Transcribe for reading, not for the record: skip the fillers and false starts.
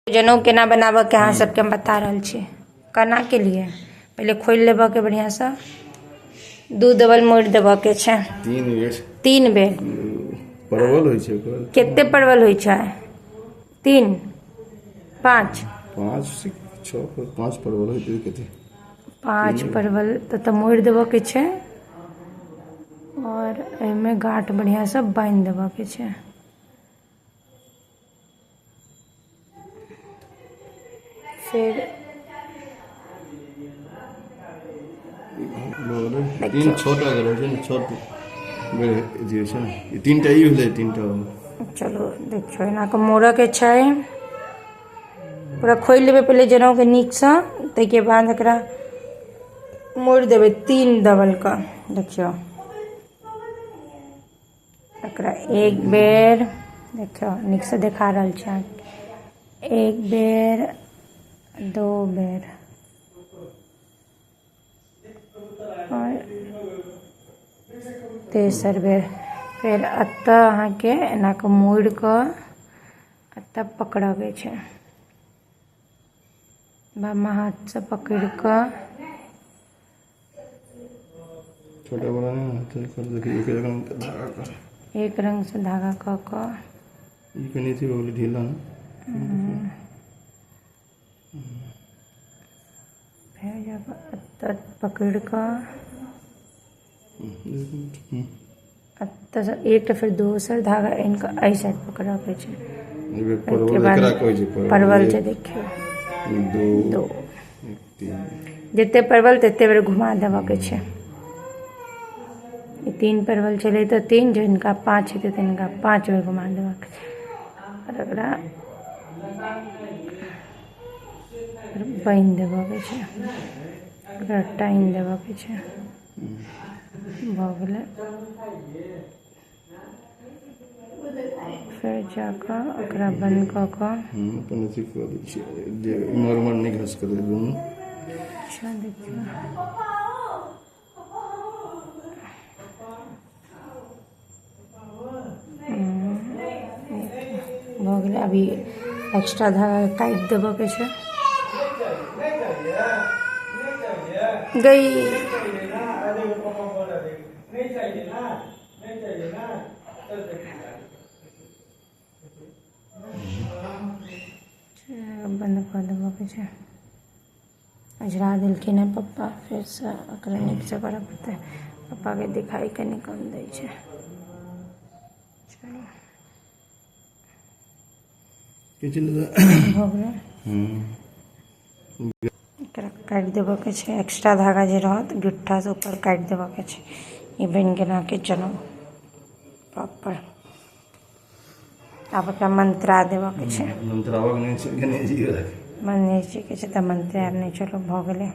जनउ केना बनाबऽके अहाँ सबके हम बता रहल छी। केना के लिए पहिले खोलि लेबऽके बढ़िआँसँ, 2 डबल मोड़ि देबऽके छै। 3 बेर। 3 बेर। परवल होइ छै ओकर। कते परवल होइ छै? 3 5। 5 से 6 5 परवल होइ छै कते? 5 परवल तऽ मोड़ि देबऽके छै और एहिमे गाँठ बढ़िआँसँ बान्हि देबऽके छै। फेर 3 6टा रहै छै ने, 6 बेर अथी होइ छै ने। ई 3टा ई भेलै, 3टा ओ। चलू देखियौ, एना कऽ मोड़ऽके छै। पूरा खोलि लेबै पहिले जनउके नीकसँ, ताहिके बाद एकरा मोड़ि देबै 3 डबल कऽ। देखियौ एकरा एक बेर, देखियौ नीकसँ देखा रहल छी अहाँके, 1 बेर, 2 बेर और तेसर बेर। फेर एतऽ अहाँके एना कऽ मोड़ि कऽ एतऽ पकड़ऽके छै। बामा हाथसँ पकड़ि कऽ छोटा बड़ा नहीं ना, तो कर देखिए, एक रंग के धागा कर। एक रंग से धागा कऽ कऽ। ई कनि अथी भऽ गेलै ढीला ने। फेर जाकऽ एतऽ पकड़ि कऽ एतऽसँ एकटा फेर दोसर धागा आनि कऽ एहि साइड पकड़ऽके छै। एहि बेर एहिके परवल बाद एकरा कहै छै परवल। परवल छै, देखियौ। 2, 2। 1, 3। जते परवल तते बेर घुमा देबऽके छै। ई 3 परवल छलै तऽ 3, जिनका 5 हेतै तिनका 5 बेर घुमा देबऽके छै। आओर ओकरा बान्हि देबऽके छै, ओकरा टाँगि देबऽके छै। भऽ गेलै। फेर जाकऽ ओकरा बन्द कऽ कऽ अपन अथी कऽ दै छियै, जे इम्हर उम्हर नहि घसकतै दुनू। अच्छा देखियौ, भऽ गेलै। अभी एक्स्ट्रा धागा काटि देबऽके छै। गई बन्द कऽ देबऽके छै। अजरा देलखिन हँ पप्पा, फेरसँ ओकरा नीकसँ करऽ पड़तै। पप्पाके दिखाई कनि कम दै छै। चलू भऽ गेलै। एकरा काटि देबऽके छै। एक्स्ट्रा धागा जे रहत गिट्ठासँ ऊपर काटि देबऽके छै। ई बनि गेल अहाँके जनउ प्रॉपर। आब एकरा मंत्रा देबऽके छै। मंत्राबक नहि छै, गणेश जी के। गणेश जी के छै तऽ मंत्रायब नहि। चलू भऽ गेलै।